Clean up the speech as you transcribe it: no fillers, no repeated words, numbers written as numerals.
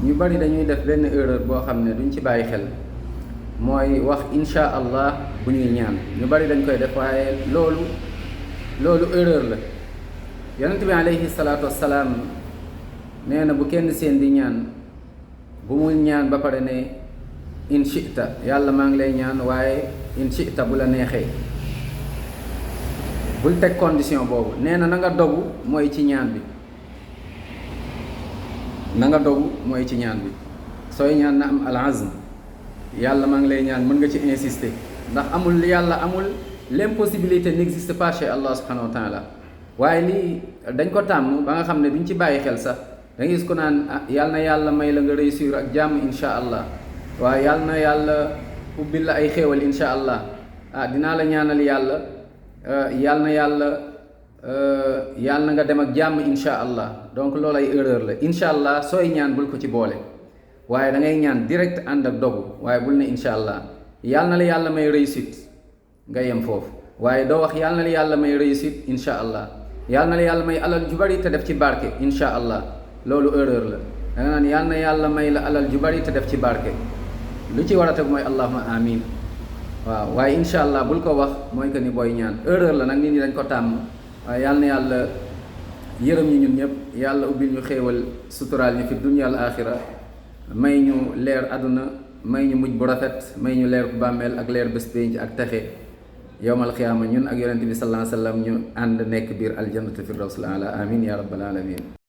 ñu bari dañuy def benn erreur boo xam ne duñ ci bàyyi xel mooy wax insha allah bu ñuy ñaan. ñu bari dañ koy def waaye loolu erreur la. yonent bi alayhi salaatu wassalaam nee na bu kenn seen di ñaan bu mu ñaan ba pare ne in shi'ta yàlla maa ngi lay ñaan waaye in shi'ta bu la neexee. bul teg condition boobu. nee na nga dogu mooy ci ñaan bi. na nga dogu mooy ci ñaan bi. sooy ñaan na am al azm. yàlla maa ngi lay ñaan mën nga ci insister ndax amul l'impossibilité n'existe pas chez Allah subhanahu wa taala. waaye lii dañ ko tàmm ba nga xam ne duñ ci bàyyi xel sax da nga gis ko naan yàlla na yàlla may la nga réussir ak jàmm insha allah. waaye yàlla na yàlla ubbil la ay xéewal insha allah. dinaa la ñaanal yàlla yàlla na nga dem ak jàmm insha allah. donc loolu ay erreur la. insha allah sooy ñaan bul ko ci boole waaye da ngay ñaan direct ànd ak dogu waaye bul ne insha allah yàlla na la yàlla may réussite nga yem foofu. waaye doo wax yàlla na la yàlla may réussite insha allah yàlla na la yàlla may alal ju bari te def ci barke insha allah. loolu erreur la. da nga naan yàlla na yàlla may la alal ju bari te def ci barke lu ci war a teg mooy allahumma amin. waaw waaye insha allah bul ko wax mooy que ni booy ñaan erreur la nag nit ñi dañ ko tàmm. waaye yàlla na yàlla yërëm ñu ñun ñëpp yàlla ubbil ñu xéewal suturaal ñu fi dunya al axira may ñu leer àdduna may ñu mujj bu rafet may ñu leer bu bàmmeel ak leer bés pénc ak texe yowmal xiyaama ñun ak yonente bi sallallahu alayhi wa sallam ñu ànd nekk biir aljannatu firdawsil aala amin ya rabbal alamin.